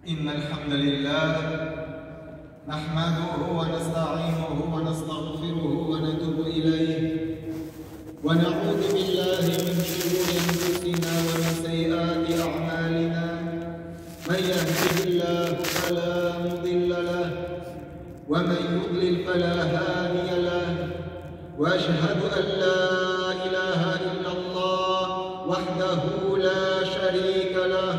إن الحمد لله نحمده ونستعينه ونستغفره ونتوب إليه ونعوذ بالله من شرور أنفسنا ومن سيئات أعمالنا من يهده الله فلا مضل له ومن يضلل فلا هادي له وأشهد أن لا إله إلا الله وحده لا شريك له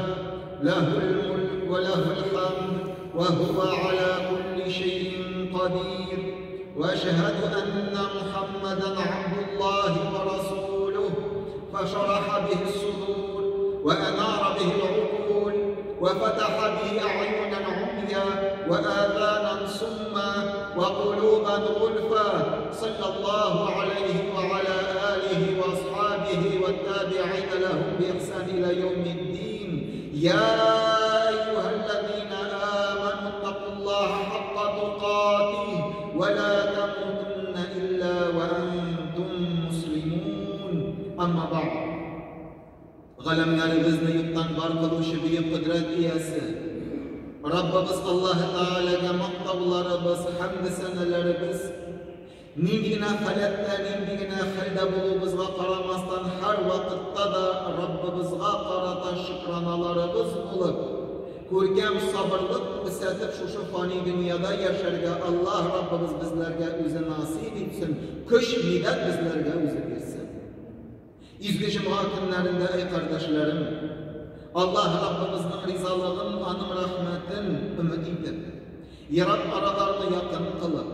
له الملك وله الحمد وهو على كل شيء قدير وأشهد أن محمدا عبد الله ورسوله فشرح به الصدور وأنار به العقول وفتح به أعينا عميا وآذانا صما وقلوبا غلفا صلى الله عليه وعلى آله وأصحابه والتابعين لهم بإحسان إلى يوم الدين. يا أيها الذين آمنوا اتقوا الله حق تقاته ولا تموتن إلا وأنتم مسلمون. أما بعد، Галәмнәребезне юктан бар кылучы бөек кодрәт иясе Раббыбыз Аллаһы Тәгаләгә мактауларыбыз, хәмде-сәнәләребез, нинди генә халәттә, нинди генә хәлдә булуыбызга карамастан, һәрвакытта да Раббыбызга карата шөкраналарыбыз булып, күркәм сабырлык күрсәтеп, шушы фани дөньяда яшәргә Аллаһ Раббыбыз безләргә үзе насыйп итсен, көч, мидәт безләргә үзе бирсен. Изге җомга көннәрендә, әй кардәшләрем, Аллаһ Раббыбызның ризалыгын, аның рәхмәтен өмет итеп, ерак араларны якын кылып,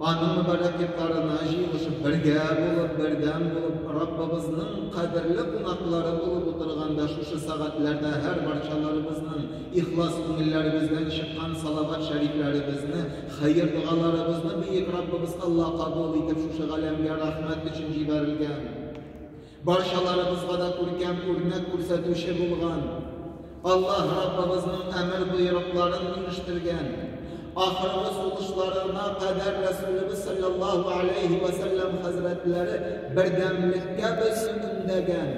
аның мөбарәк йортларына җыелышып, бергә булып, бердәм булып, Раббыбызның кадерле кунаклары булып утырганда, шушы сәгатьләрдә һәр барчаларыбызның ихлас күңелләребездән чыккан салават шәрифләребезне, хәер догаларыбызны бөек Раббыбыз Аллаһ кабул итеп, шушы галәмгә рәхмәт өчен җибәрелгән, барчаларыбызга да күркәм үрнәк күрсәтүче булган, Аллаһ Раббыбызның әмер боерыкларын ирештергән, ахыргы сулышларына кадәр Рәсүлебез саллаллаһу алейһи вә сәлләм хәзрәтләре бердәмлеккә безне өндәгән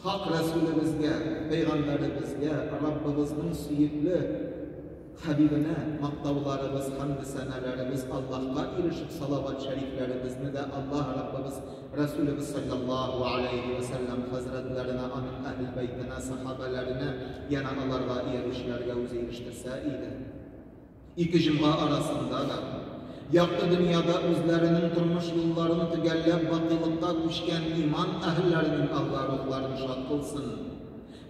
хак Рәсүлебезгә, пәйгамбәребезгә, Раббыбызның сөекле Хәбибенә мактауларыбыз, хәмде-сәнәләребез Аллаһка ирешеп, салават шәрифләребезне дә Аллаһ Раббыбыз Рәсүлебез салләллаһу аләйһи вә сәлләм хәзрәтләренә, аның әһел бәйтенә, сәхабәләренә, янә аларга иярүчеләргә үзе ирештерсә иде. Ике җомга арасында да, якты дөньяда үзләренең тормыш юлларын төгәлләп бакыйлыкка күчкән иман әһелләренең Алла рухларын шат кылсын.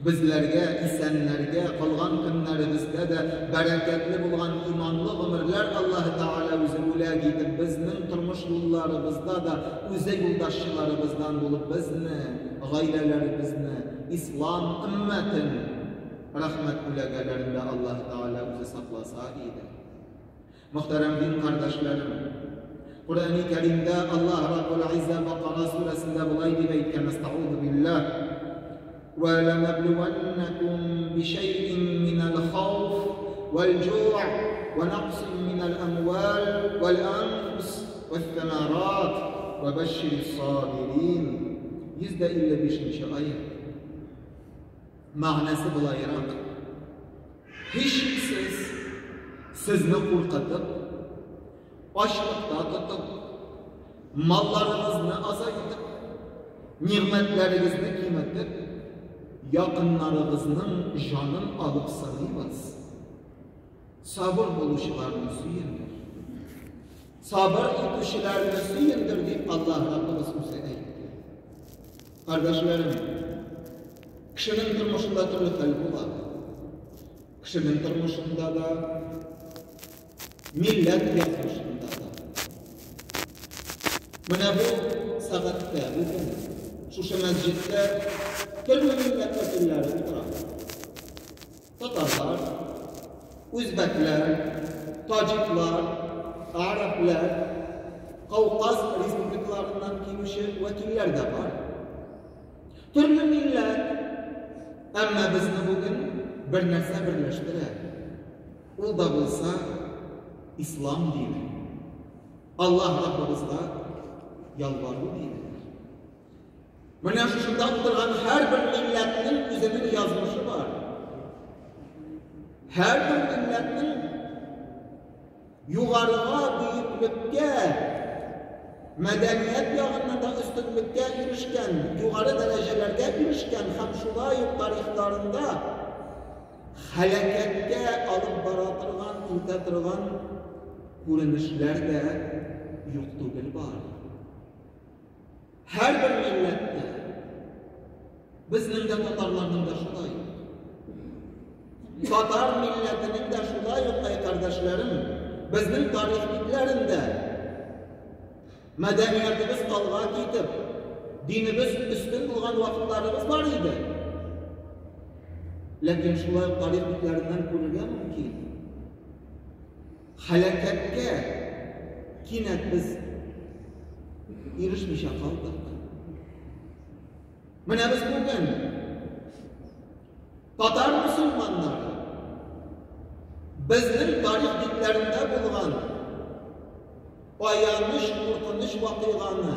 Безләргә, исәннәргә, калган көннәребездә дә бәрәкәтле булган иманлы гомерләр Аллаһы Тәгалә үзе бүләк итеп, безнең тормыш юлларыбызда да үзе юлдашчыларыбыздан булып, безне, гаиләләребезне, ислам өммәтен рәхмәт күләгәләрендә Аллаһы Тәгалә үзе сакласа иде. Мөхтәрәм дин кардәшләрем! Коръәни Кәримдә Аллаһ Раббул Иззә Бакара сүрәсендә болай дип әйткән, Әстәгъузу биллаһ: "Вә ләнәблүвәннәкүм бишәйин минәл хауф вәл җуъ вә нәкъсин минәл әмвал вәл әнфус вәс-сәмәрат вә бәшширис сабирин." 155 нче аять. Мәгънәсе болайрак. Һичшиксез, сезне куркытып, ачлыкта тотып, малларыгызны азайтып, нигъмәтләрегезне киметеп, якыннарыгызның җанын алып сыныйбыз. Сабыр булучыларны сөендер. Сабыр итүчеләрне сөендер, дип Аллаһ Раббыбыз үзе әйтте. Кардәшләрем, кешенең тормышында төрле хәл була. Кешенең тормышында да, милләт язмышында да. Менә бу сәгатьтә, бүген шушы мәсҗидтә төрле милләт вәкилләре утыра. Татарлар, үзбәкләр, таҗиклар, гарәпләр, Кавказ республикаларыннан килүче вәкилләр дә бар. Төрле милләт, әмма безне бүген бер нәрсә берләштерә. Ул да булса ислам дине. Аллаһ Раббыбызга ялвару дине. Менә шушында утырган һәрбер милләтнең үзенең язмышы бар. Һәрбер милләтнең югарыга, бөеклеккә, мәдәният ягыннан да өстенлеккә ирешкән, югары дәрәҗәләргә ирешкән һәм шулай ук тарихларында һәлакәткә алып бара торган, илтә торган күренешләр дә юк түгел бар. Һәрбер милләттә, безнең дә татарларның да шулай. Татар милләтенең дә шулай ук, әй кардәшләрем, безнең тарих битләрендә мәдәниятебез алга китеп, динебез өстен булган вакытларыбыз бар иде. Ләкин шулай ук тарих битләреннән күрергә мөмкин. Һәлакәткә кинәт без ирешмичә калдык. Менә без бүген татар мөселманнары безнең тарих битләрендә булган аяныч, куркыныч вакыйганы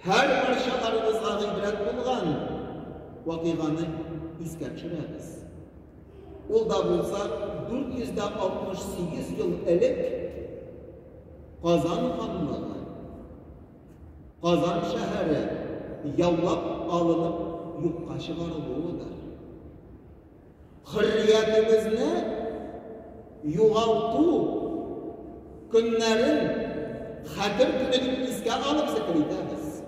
һәр барчаларыбызга гыйбрәт булган вакыйганы искә төшерәбез. Ул да булса 468 ел элек Казан ханлыгы, Казан шәһәре яулап алынып юкка чыгарылуыдыр. Хөрриятебезне югалту көннәрен хәтер көне дип искә алып зикер итәбез.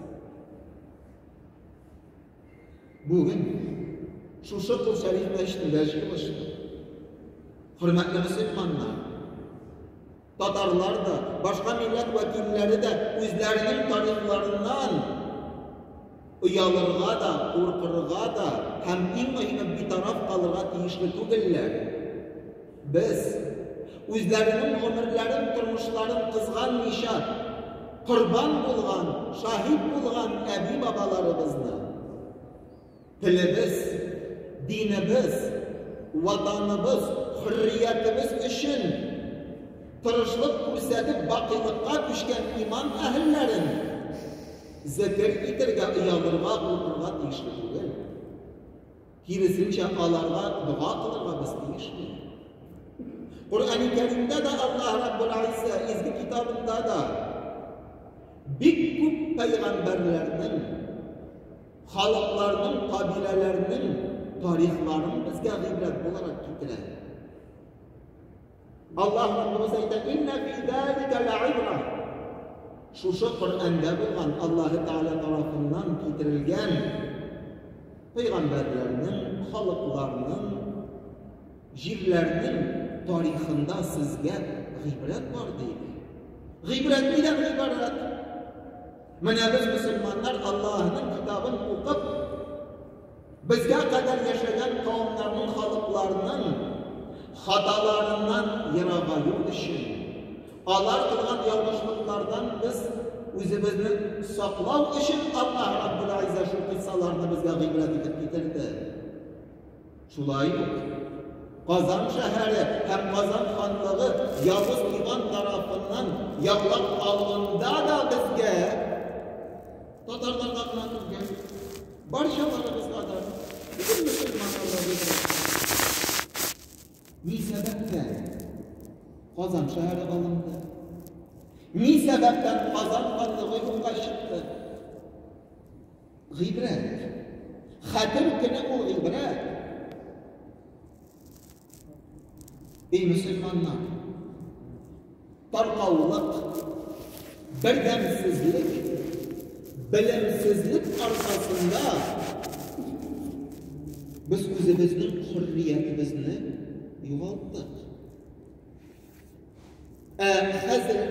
Бүген шушы Кол Шәриф мәчетендә җыелыштык. Хөрмәтле мөселманнар, татарлар да, башка милләт вәкилләре дә үзләренең тарихларыннан оялырга да, куркырга да һәм иң мөһиме битараф калырга тиешле түгелләр. Без, үзләренең гомерләрен, тормышларын кызганмыйча, корбан булган, шаһит булган әби-бабаларыбызны, телебез, динебез, Ватаныбыз, хөрриятебез өчен тырышлык күрсәтеп бакыйлыкка күчкән иман әһелләрен зекер итергә, оялырга, куркырга тиешле түгел. Киресенчә, аларга дога кылырга без тиешле. Коръәни Кәримдә дә Аллаһ Раббул Иззә изге китабында да бик күп пәйгамбәрләрнең, халыкларның, кабиләләрнең тарихларын безгә гыйбрәт буларак китерә. Аллаһ Раббыбыз әйтә, Инна фи залика лa'ибра. Шушы Коръәндә булган Аллаһы Тәгалә тарафыннан китерелгән пәйгамбәрләрнең, халыкларның, җирләрнең тарихында сезгә гыйбрәт бар диде. Гыйбрәт нидән гыйбарәт? Менә без мөселманнар Аллаһның китабын укып, Безгә кадәр яшәгән кавымнарның, халыкларның хаталарыннан ерагаю өчен, алар кылган ялгышлыклардан без үзебезне саклау өчен Аллаһ Раббул Иззә шул кыйссаларны безгә гыйбрәт итеп китерде. Шулай ук Казан шәһәре һәм Казан ханлыгы Явыз Иван тарафыннан яулап алында да безгә татарларга гына түгел, Барчаларыбызга да, бөтен мөселманнарга гыйбрәт. Ни сәбәптән Казан шәһәре алынды? Ни сәбәптән Казан ханлыгы юкка чыкты? Гыйбрәт. Хәтер көне ул гыйбрәт. Эй, мөселманнар! Таркаулык, бердәмсезлек, белемсезлек аркасында без үзебезнең хөрриятебезне югалттык. Ә хәзер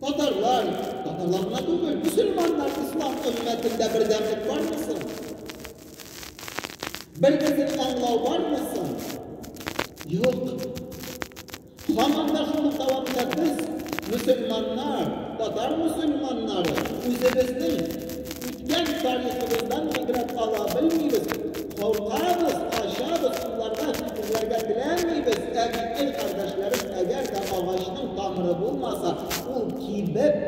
татарлар, татарлар гына түгел, мөселманнар ислам өммәтендә бердәмлек бармы соң? Бер-берсен аңлау бармы соң? Юк. Һаман да шуны дәвам итә без, мөселманнар, татар мөселманнары, үзебезнең үткән тарихыбыздан гыйбрәт ала белмибез, куркабыз, качабыз, шуларга фикерләргә теләмибез. Ә бит, әй кардәшләрем, әгәр дә агачның тамыры булмаса, ул кибеп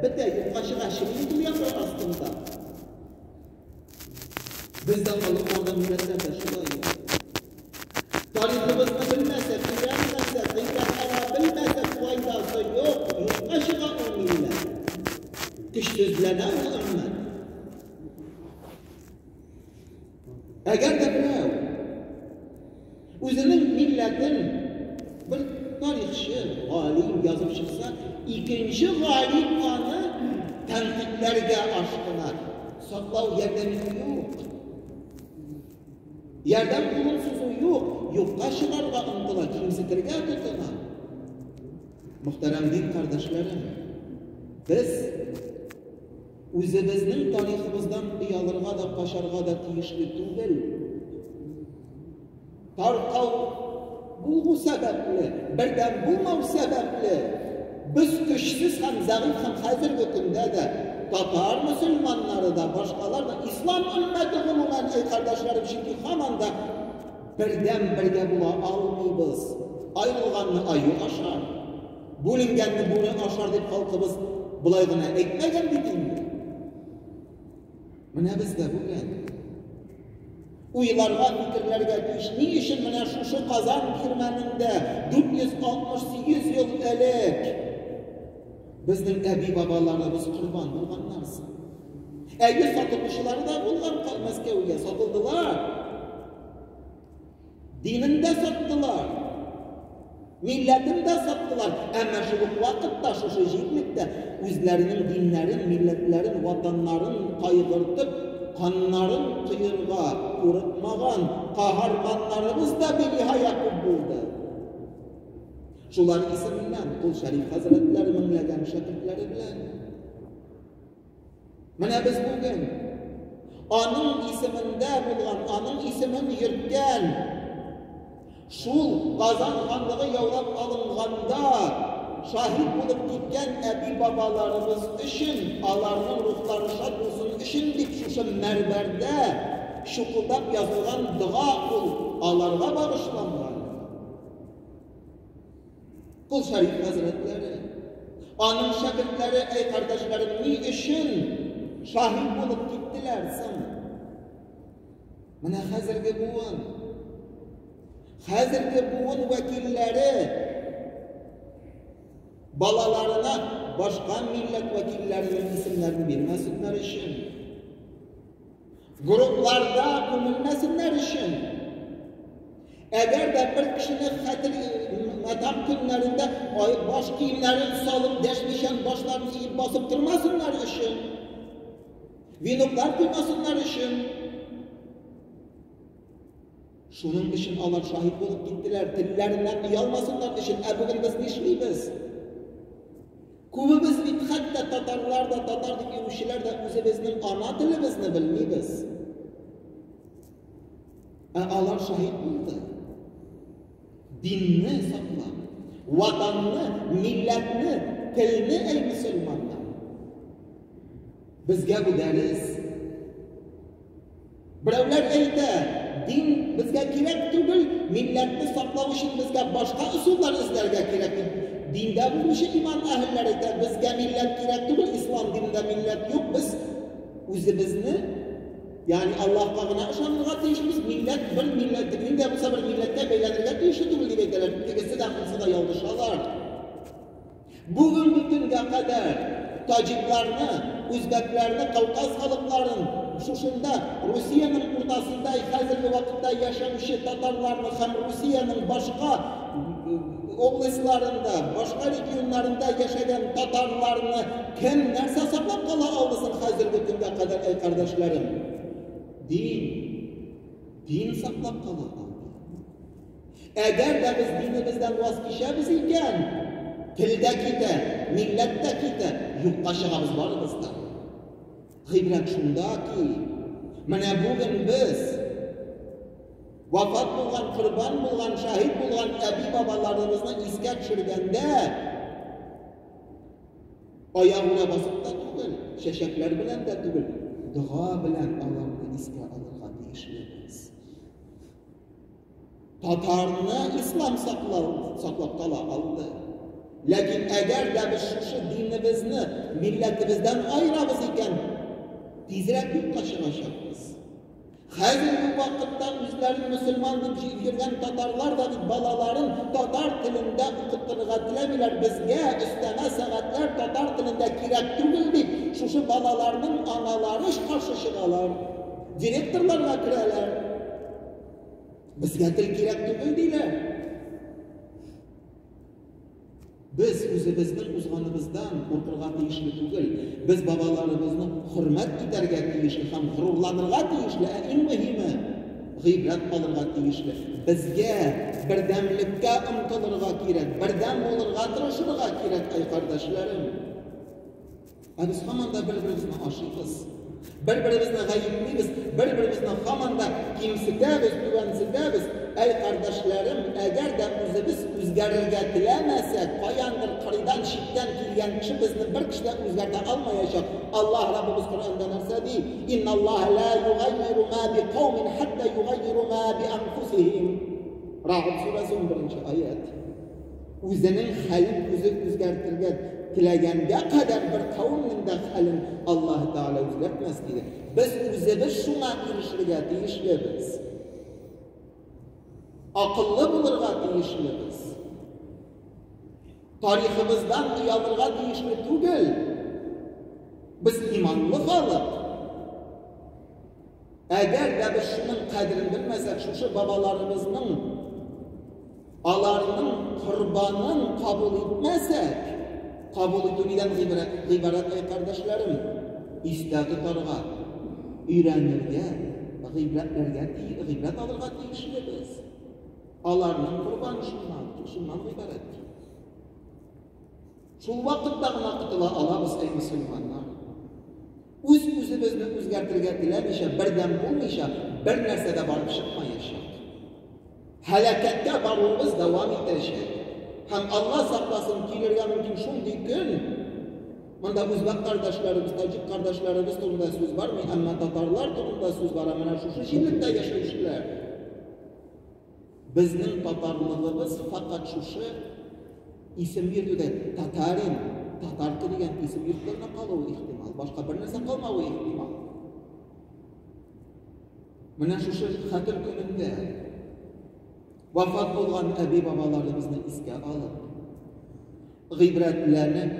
бетә, юкка чыга, чери бит ул яфрак астында. Бездә калып калган милләтләр дә шулай. Әгәр дә берәү үзенең милләтен бер тарихчы, галим язып чыкса, икенче галим аны тәнкыйтьләргә ашкына. Саклау, ярдәм итү юк. Ярдәм кулын сузу юк, юкка чыгарга омтыла, кимсетергә тотына. Мөхтәрәм дин кардәшләрем, без үзебезнең тарихыбыздан оялырга да, качарга да тиешле түгел. Таркау булу сәбәпле, бердәм булмау сәбәпле, без көчсез һәм зәгыйфь һәм хәзерге көндә дә татар мөселманнары да, башкалар да, ислам өммәте гомумән, әй кардәшләрем, чөнки һаман да бердәм бергә була алмыйбыз. Аерылганны аю ашар, бүленгәнне бүре ашар дип халкыбыз болай гына әйтмәгән бит инде. Менә без дә бүген уйларга, фикерләргә тиеш. Ни өчен менә шушы Казан кирмәнендә 468 ел элек безнең әби-бабаларыбыз корбан булганнар соң? Әйе, сатылучылары да булган Мәскәүгә, сатылдылар. Динен дә саттылар, милләтен дә саттылар, әмма шул ук вакытта шушы җирлектә үзләренең диннәрен, милләтләрен, ватаннарын кайгыртып, каннарын коерга курыкмаган каһарманнарыбыз да биниһая күп булды. Шулар исеменнән Кол Шәриф хәзрәтләре меңләгән шәкертләре белән. Менә без бүген аның исемендә булган, аның исемен йөрткән шул Казан ханлыгы яулап алынганда шаһит булып киткән әби-бабаларыбыз өчен, аларның рухлары шат булсын өчен дип шушы мәрбәрдә чукылдап язылган дога ул аларга багышланган. Кол Шәриф хәзрәтләре, аның шәкертләре, әй кардәшләрем, ни өчен шаһит булып киттеләр соң? Менә хәзерге буын, хәзерге буын вәкилләре балаларына башка милләт вәкилләренең исемнәрен бирмәсеннәр өчен, Группларда күмелмәсеннәр өчен. Әгәр дә бер кешене хәтер матам көннәрендә баш киемнәрен салып дәшмичән башларын иеп басып тормасыннар өчен. Веноклар куймасыннар өчен. Шуның өчен алар шаһит булып киттеләр, телләреннән оялмасыннар өчен. Ә бүген без нишлибез? Күбебез бит хәтта татарлар да, татар дип йөрүчеләр дә үзебезнең ана телебезне белмибез. Ә алар шаһит булды. Динне саклап, ватанны, милләтне, телне әй мөселманнар. Безгә бу дәрес. Берәүләр әйтә, дин безгә кирәк түгел, милләтне саклау өчен безгә башка ысуллар эзләргә кирәк дип. Диндә булучы иман әһелләре әйтә, безгә милләт кирәк түгел, ислам динендә милләт юк, без үзебезне, ягъни Аллаһка гына ышанырга тиешбез, милләт бер милләт, нинди дә булса бер милләткә бәйләнергә тиешле түгел дип әйтәләр. Тегесе дә, монысы да ялгышалар. Бүгенге көнгә кадәр таҗикларны, үзбәкләрне, Кавказ халыкларын, шушында Русиянең уртасында хәзерге вакытта яшәүче татарларны һәм Русиянең башка областьларында, башка регионнарында яшәгән татарларны кем нәрсә саклап кала алды соң хәзерге көнгә кадәр, әй кардәшләрем? Дин. Дин саклап кала алды. Әгәр дә без динебездән ваз кичәбез икән, тел дә китә, милләт тә китә, юкка чыгабыз барыбыз да. Гыйбрәт шунда ки, менә бүген без вафат булган, корбан булган, шаһит булган әби-бабаларыбызны искә төшергәндә, аягүрә басып та түгел, чәчәкләр белән дә түгел, дога белән аларны искә алырга тиешлебез. Татарны ислам саклау, саклап кала алды. Ләкин әгәр дә без шушы динебезне милләтебездән аерабыз икән, тизрәк юкка чыгачакбыз. Хәзерге вакытта үзләрен мөселман дип йөргән татарлар да бит балаларын татар телендә укытырга теләмиләр. Безгә өстәмә сәгатьләр татар телендә кирәк түгел дип, шушы балаларның аналары каршы чыгалар. Директорларга керәләр. Безгә тел кирәк түгел диләр. Без үзебезнең узганыбыздан куркырга тиешле түгел. Без бабаларыбызны хөрмәт итәргә тиешле һәм горурланырга тиешле, ә иң мөһиме, гыйбрәт алырга тиешле. Безгә бердәмлеккә омтылырга кирәк, бердәм булырга тырышырга кирәк, әй кардәшләрем. Ә без һаман да бер-беребезне ашыйбыз. Бер-беребезне гаеплибез, бер-беребезне һаман да кимсетәбез, түбәнсетәбез. Әй, кардәшләрем, әгәр дә үзебез үзгәрергә теләмәсәк, каяндыр кырыйдан, читтән килгән кеше безне бер кеше дә үзгәртә алмаячак. Аллаһ Раббыбыз Коръәндә нәрсә ди? Инналлаһа ла югаййиру ма би каумин хатта югаййиру ма би анфусихим. Рагъд сүрәсе 11 аять. Үзенең хәлен үзе үзгәртергә теләгәнгә кадәр бер кавемнең дә хәлен Аллаһы Тәгалә үзгәртмәс, диде. Без үзебез шуңа ирешергә тиешлебез. Акыллы булырга тиешлебез. Тарихыбыздан оялырга тиешле түгел. Без иманлы халык. Әгәр дә без шуның кадерен белмәсәк, шушы бабаларыбызның аларның корбанын кабул итмәсәк, кабул итү нидән гыйбарәт, гыйбарәт әй кардәшләрем? Истә тотарга, өйрәнергә, гыйбрәтләргә, гыйбрәт алырга тиешлебез. Аларның корбаны шуннан, шуннан гыйбарәт. Шул вакытта гына котыла алабыз, әй мөселманнар. Үз-үзебезне үзгәртергә теләмичә, бердәм булмыйча, бер нәрсә дә барып чыкмаячак. Һәлакәткә баруыбыз дәвам итәчәк. Һәм Алла сакласын, килергә мөмкин шундый көн, монда үзбәк кардәшләребез, таҗик кардәшләребез турында сүз бармый, әмма татарлар турында сүз бара, менә шушы җирлектә яшәүчеләр. Безнең татарлыгыбыз фәкать шушы исем йөртүдә татарин, татарка дигән исем йөртүдә генә калуы ихтимал. Башка бер нәрсә калмавы ихтимал. Менә шушы хәтер көнендә вафат булган әби-бабаларыбызны искә алып, гыйбрәтләнеп,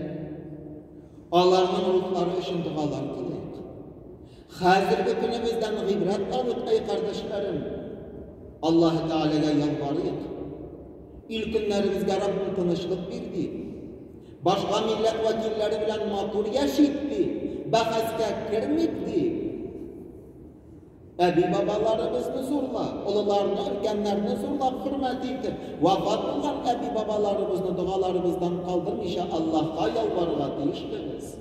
аларның рухлары өчен догалар кылыйк. Хәзерге көнебездән гыйбрәт алыйк, әй кардәшләрем. Аллаһы Тәгаләгә ялварыйк. Ил көннәребезгә Раббым тынычлык бир дип. Башка милләт вәкилләре белән матур яшик дип, бәхәскә кермик дип. Әби-бабаларыбызны зурлап, олыларны, өлкәннәрне зурлап хөрмәт итеп, вафат булган әби-бабаларыбызны догаларыбыздан калдырмыйча Аллаһка ялварырга тиешлебез.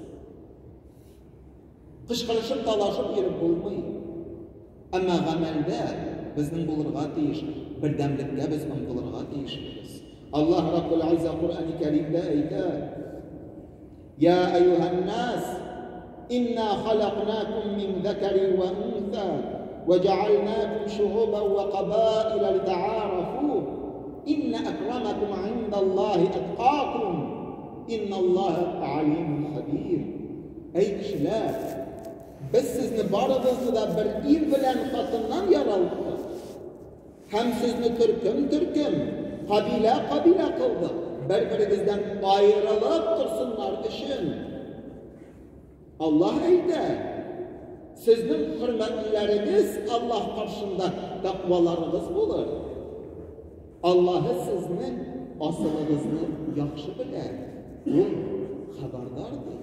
Кычкырышып, талашып йөреп булмый. Әмма гамәлдә безнең булырга тиеш, бердәмлеккә без омтылырга тиешлебез. Аллаһ Раббул Иззә Коръәни Кәримдә әйтә: Я әйюһән-нас, инна халакнакум мин закарин ва унса, ва җәгальнакум шугубан ва кабаила литаарафу, инна акрамакум индаллаһи аткакум, инналлаһа алимун хабир. Әй кешеләр, без сезне барыгызны да бер ир белән хатыннан яралттык. Һәм сезне төркем-төркем, кабилә-кабилә кылдык, бер-берегездән аерылып торсыннар өчен. Аллаһ әйтә, сезнең хөрмәтлеләрегез Аллаһ каршында тәкъваларыгыз булыр. Аллаһы сезнең асылыгызны яхшы белә, ул хәбәрдар ди.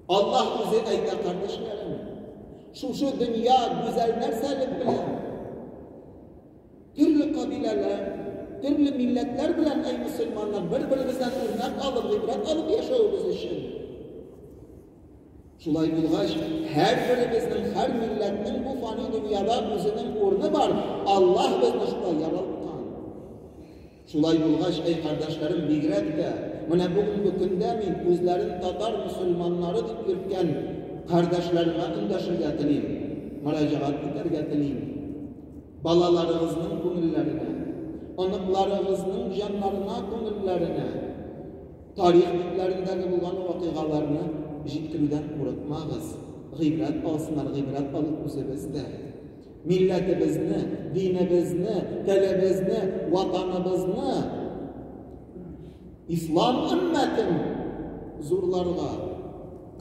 Аллаһ үзе әйтә, кардәшләрем, шушы дөнья гүзәл нәрсәлек белән, төрле кабиләләр, төрле милләтләр белән, әй мөселманнар, бер-беребездән үрнәк алып, гыйбрәт алып яшәвебез өчен. Шулай булгач, һәрберебезнең, һәр милләтнең бу фани дөньяда үзенең урыны бар. Аллаһ безне шулай яралткан. Шулай булгач, әй кардәшләрем, бигрәк тә менә бүгенге көндә мин үзләрен татар мөселманнары дип йөрткән кардәшләремә эндәшергә телим, мөрәҗәгать итәргә телим. Балаларыгызның күңелләренә, оныкларыгызның җаннарына, күңелләренә тарих битләрендәге булган вакыйгаларны җиткерүдән курыкмагыз. Гыйбрәт алсыннар, гыйбрәт алып үзебез дә. Милләтебезне, динебезне, телебезне, ватаныбызны, ислам өммәтен зурларга,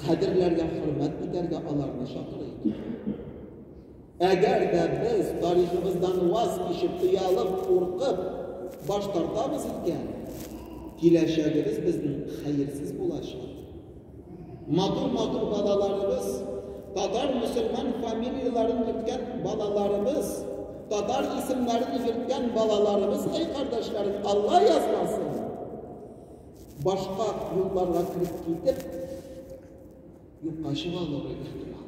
кадерләргә, хөрмәт итәргә аларны чакырыйк. Әгәр дә без тарихыбыздан ваз кичеп, оялып, куркып баш тартабыз икән, киләчәгебез безнең хәерсез булачак. Матур-матур балаларыбыз, татар мөселман фамилияләрен йөрткән балаларыбыз, татар исемнәрен йөрткән балаларыбыз, әй кардәшләрем, Алла язмасын, башка юлларга кереп китеп, юкка чыга алыр ихтимал.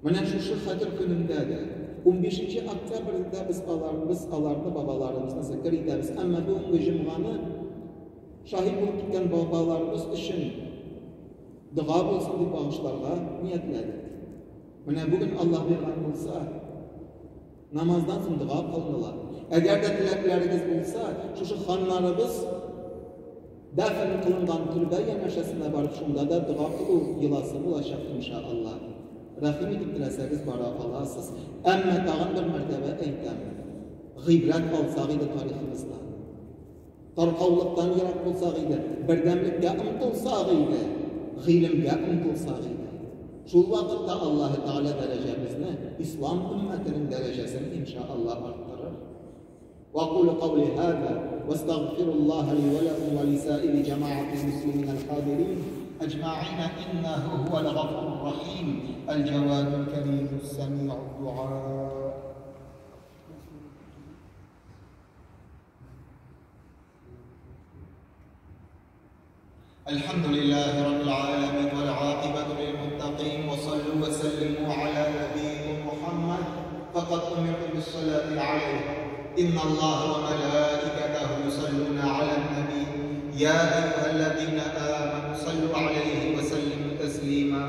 Менә шушы хәтер көнендә дә, 15 октябрьдә без алар, без аларны бабаларыбызны зикер итәбез. Әмма бүгенге җомганы шаһит булып киткән бабаларыбыз өчен дога булсын дип багышларга ниятләдек. Менә бүген Аллаһ биргән булса, намаздан соң дога кылыныла. Әгәр дә теләкләрегез булса, шушы ханнарыбыз дәфен кылынган төрбә янәшәсенә барып, шунда да дога кылу йоласы булачак, иншалла. Рәхим итеп теләсәгез бара аласыз. Әмма тагын бер мәртәбә әйтәм. Гыйбрәт алсак иде тарихыбыздан. Таркаулыктан ерак булсак иде, бердәмлеккә омтылсак иде, гыйлемгә омтылсак иде. Шул вакытта Аллаһы Тәгалә дәрәҗәбезне, ислам өммәтенең дәрәҗәсен иншалла арттырыр. وأقول قولي هذا واستغفر الله لي ولكم ولسائر جماعة المسلمين الحاضرين أجمعين إنه هو الغفور الرحيم الجواد الكريم السميع الدعاء. الحمد لله رب العالمين والعاقبة للمتقين، وصلوا وسلموا على نبيكم محمد فقد أمرت بالصلاة عليه. إن الله وملائكته يصلون على النبي يا أيها الذين آمنوا صلوا عليه وسلموا تسليما.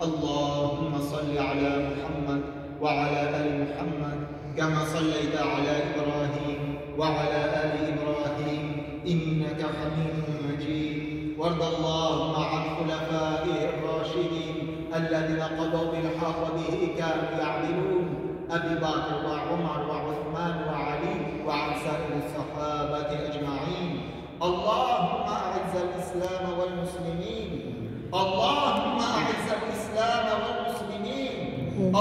اللهم صل على محمد وعلى آل محمد كما صليت على إبراهيم وعلى آل إبراهيم إنك حميد مجيد. وارض اللهم عن خلفائه الراشدين الذين قضوا بالحق وبه كانوا يعدلون، أبي بكر وعمر وعثمان وعلي وعن سائر الصحابة أجمعين. اللهم أعز الإسلام والمسلمين، اللهم أعز الإسلام والمسلمين،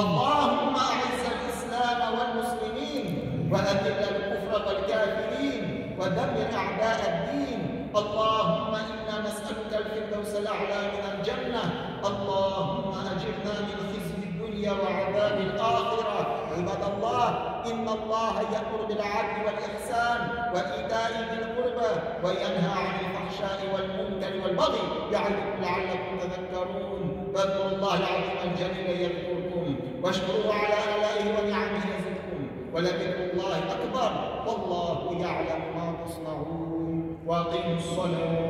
اللهم أعز الإسلام والمسلمين، وأذل الكفر والكافرين، ودمر أعداء الدين. اللهم إنا نسألك الفردوس الأعلى من الجنة. اللهم أجرنا من خزي الدنيا وعذاب الآخرة. عباد الله، إن الله يأمر بالعدل والإحسان وإيتاء ذي القربى وينهى عن الفحشاء والمنكر والبغي يعظكم لعلكم تذكرون. فاذكروا الله العظيم الجليل يذكركم، واشكروه على آلائه ونعمه يزدكم، ولذكر الله أكبر، والله يعلم ما تصنعون. وأقيموا الصلاة.